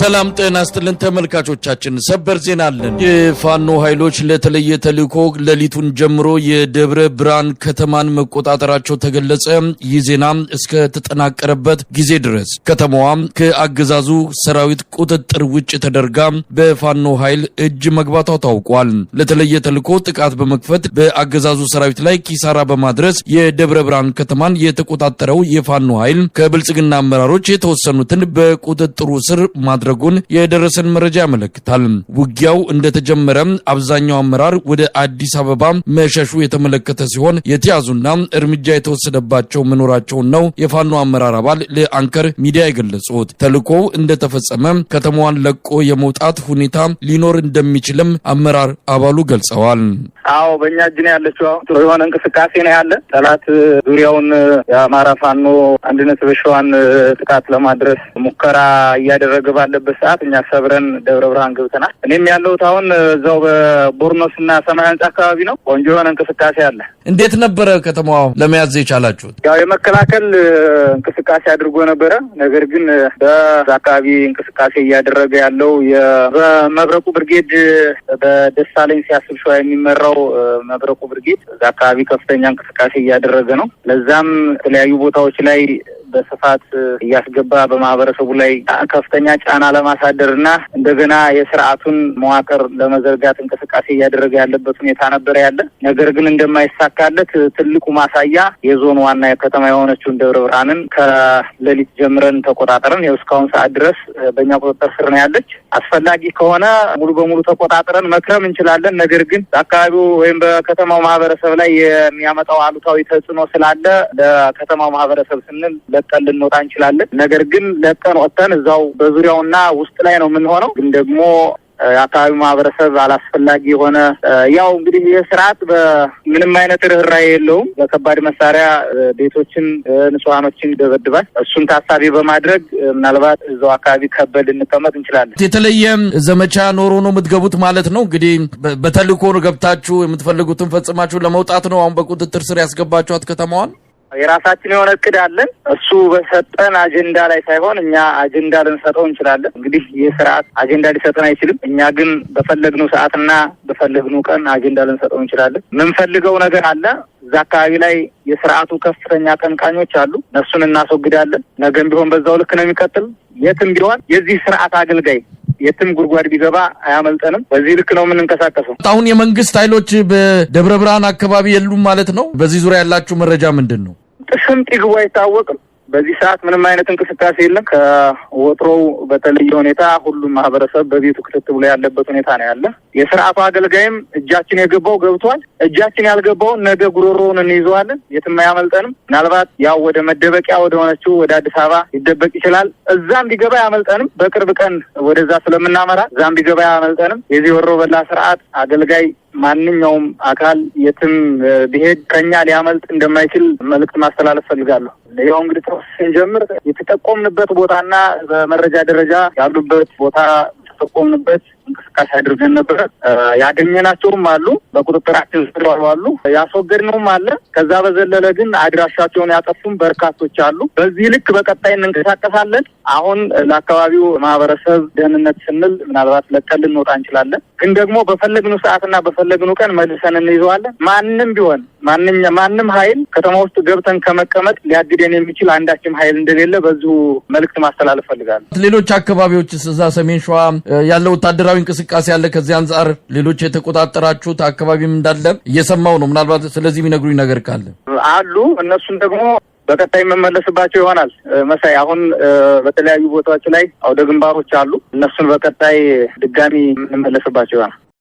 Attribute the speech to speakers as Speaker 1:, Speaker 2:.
Speaker 1: ሰላም ጤና ይስጥልን ተመልካቾቻችን፣ ሰበር ዜና አለን። የፋኖ ኃይሎች ለተለየ ተልዕኮ ሌሊቱን ጀምሮ የደብረ ብርሃን ከተማን መቆጣጠራቸው ተገለጸ። ይህ ዜና እስከ ተጠናቀረበት ጊዜ ድረስ ከተማዋ ከአገዛዙ ሰራዊት ቁጥጥር ውጭ ተደርጋ በፋኖ ኃይል እጅ መግባቷ ታውቋል። ለተለየ ተልዕኮ ጥቃት በመክፈት በአገዛዙ ሰራዊት ላይ ኪሳራ በማድረስ የደብረ ብርሃን ከተማን የተቆጣጠረው የፋኖ ኃይል ከብልጽግና አመራሮች የተወሰኑትን በቁጥጥሩ ስር ማድረጉን የደረሰን መረጃ ያመለክታል። ውጊያው እንደተጀመረ አብዛኛው አመራር ወደ አዲስ አበባ መሸሹ የተመለከተ ሲሆን የተያዙና እርምጃ የተወሰደባቸው መኖራቸውን ነው የፋኖ አመራር አባል ለአንከር ሚዲያ የገለጹት። ተልዕኮው እንደተፈጸመ ከተማዋን ለቆ የመውጣት ሁኔታ ሊኖር እንደሚችልም አመራር አባሉ ገልጸዋል።
Speaker 2: አዎ፣ በእኛ እጅ ነው ያለችው። አሁን ጥሩ የሆነ እንቅስቃሴ ነው ያለ። ጠላት ዙሪያውን የአማራ ፋኖ አንድነት በሸዋን ጥቃት ለማድረስ ሙከራ እያደረገ ባለበት ሰዓት እኛ ሰብረን ደብረ ብርሃን ገብተናል። እኔም ያለሁት አሁን እዛው በቦርኖስ እና ሰማያዊ ህንጻ አካባቢ ነው። ቆንጆ የሆነ እንቅስቃሴ አለ።
Speaker 1: እንዴት ነበረ ከተማዋ ለመያዝ የቻላችሁት?
Speaker 2: ያው የመከላከል እንቅስቃሴ አድርጎ ነበረ። ነገር ግን በዛ አካባቢ እንቅስቃሴ እያደረገ ያለው በመብረቁ ብርጌድ፣ በደሳለኝ ሲያስብ ሸዋ የሚመራው መብረቁ ብርጌድ እዛ አካባቢ ከፍተኛ እንቅስቃሴ እያደረገ ነው። ለዛም የተለያዩ ቦታዎች ላይ በስፋት እያስገባ በማህበረሰቡ ላይ ከፍተኛ ጫና ለማሳደር እና እንደገና የስርዓቱን መዋቅር ለመዘርጋት እንቅስቃሴ እያደረገ ያለበት ሁኔታ ነበረ ያለ። ነገር ግን እንደማይሳካለት ትልቁ ማሳያ የዞን ዋና ከተማ የሆነችውን ደብረ ብርሃንን ከሌሊት ጀምረን ተቆጣጠረን ይኸው እስካሁን ሰዓት ድረስ በእኛ ቁጥጥር ስር ነው ያለች። አስፈላጊ ከሆነ ሙሉ በሙሉ ተቆጣጥረን መክረም እንችላለን። ነገር ግን በአካባቢው ወይም በከተማው ማህበረሰብ ላይ የሚያመጣው አሉታዊ ተጽዕኖ ስላለ ለከተማው ማህበረሰብ ስንል ለቀን ልንወጣ እንችላለን። ነገር ግን ለቀን ወጥተን እዛው በዙሪያውና ውስጥ ላይ ነው የምንሆነው። ግን ደግሞ የአካባቢው ማህበረሰብ አላስፈላጊ የሆነ፣ ያው እንግዲህ ይህ ስርዓት በምንም አይነት ርኅራኄ የለውም። በከባድ መሳሪያ ቤቶችን፣ ንጹሐኖችን ይደበድባል። እሱን ታሳቢ በማድረግ ምናልባት እዛው አካባቢ ከበን ልንቀመጥ እንችላለን።
Speaker 1: የተለየ ዘመቻ ኖሮ ነው የምትገቡት ማለት ነው? እንግዲህ በተልዕኮ ገብታችሁ የምትፈልጉትን ፈጽማችሁ ለመውጣት ነው አሁን በቁጥጥር ስር ያስገባችኋት ከተማዋን?
Speaker 2: የራሳችን የሆነ እቅድ አለን። እሱ በሰጠን አጀንዳ ላይ ሳይሆን እኛ አጀንዳ ልንሰጠው እንችላለን። እንግዲህ ይህ ስርዓት አጀንዳ ሊሰጠን አይችልም። እኛ ግን በፈለግነው ሰዓትና በፈለግነው ቀን አጀንዳ ልንሰጠው እንችላለን። የምንፈልገው ነገር አለ። እዛ አካባቢ ላይ የስርዓቱ ከፍተኛ አቀንቃኞች አሉ። እነሱን እናስወግዳለን። ነገም ቢሆን በዛው ልክ ነው የሚቀጥል። የትም ቢሆን የዚህ ስርዓት አገልጋይ የትም ጉድጓድ ቢገባ አያመልጠንም። በዚህ ልክ ነው የምንንቀሳቀሰው።
Speaker 1: አሁን የመንግስት ኃይሎች በደብረ ብርሃን አካባቢ የሉም ማለት ነው? በዚህ ዙሪያ ያላችሁ መረጃ ምንድን ነው?
Speaker 2: ጥስም ጢግቡ አይታወቅም። በዚህ ሰዓት ምንም አይነት እንቅስቃሴ የለም። ከወትሮው በተለየ ሁኔታ ሁሉም ማህበረሰብ በቤቱ ክትት ብሎ ያለበት ሁኔታ ነው ያለ። የስርዓቱ አገልጋይም እጃችን የገባው ገብቷል። እጃችን ያልገባውን ነገ ጉሮሮውን እንይዘዋለን። የትም አያመልጠንም። ምናልባት ያው ወደ መደበቂያ ወደ ሆነችው ወደ አዲስ አበባ ሊደበቅ ይችላል። እዛም ቢገባ አያመልጠንም። በቅርብ ቀን ወደዛ ስለምናመራ እዛም ቢገባ አያመልጠንም። የዚህ ወሮ በላ ስርዓት አገልጋይ ማንኛውም አካል የትም ቢሄድ ከኛ ሊያመልጥ እንደማይችል መልእክት ማስተላለፍ ፈልጋለሁ። ያው እንግዲህ ተኩስ ስንጀምር የተጠቆምንበት ቦታና በመረጃ ደረጃ ያሉበት ቦታ የተጠቆምንበት እንቅስቃሴ አድርገን ነበረ። ያገኘናቸውም አሉ፣ በቁጥጥራችን ስር ያሉ አሉ፣ ያስወገድነውም አለ። ከዛ በዘለለ ግን አድራሻቸውን ያጠፉም በርካቶች አሉ። በዚህ ልክ በቀጣይ እንንቀሳቀሳለን። አሁን ለአካባቢው ማህበረሰብ ደህንነት ስንል ምናልባት ለቀን ልንወጣ እንችላለን። ግን ደግሞ በፈለግነው ሰዓትና በፈለግነው ቀን መልሰን እንይዘዋለን። ማንም ቢሆን ማንም ኃይል ከተማ ውስጥ ገብተን ከመቀመጥ ሊያግደን የሚችል አንዳችም ኃይል እንደሌለ በዚሁ መልእክት ማስተላለፍ ፈልጋለሁ።
Speaker 1: ሌሎች አካባቢዎች እዛ ሰሜን ሸዋ ያለው ወታደራዊ እንቅስቃሴ አለ። ከዚህ አንጻር ሌሎች የተቆጣጠራችሁት አካባቢም እንዳለ እየሰማው ነው። ምናልባት ስለዚህ የሚነግሩኝ ነገር ካለ?
Speaker 2: አሉ። እነሱን ደግሞ በቀጣይ የምመለስባቸው ይሆናል። መሳይ፣ አሁን በተለያዩ ቦታዎች ላይ አውደ ግንባሮች አሉ። እነሱን በቀጣይ ድጋሚ የምንመለስባቸው ይሆናል።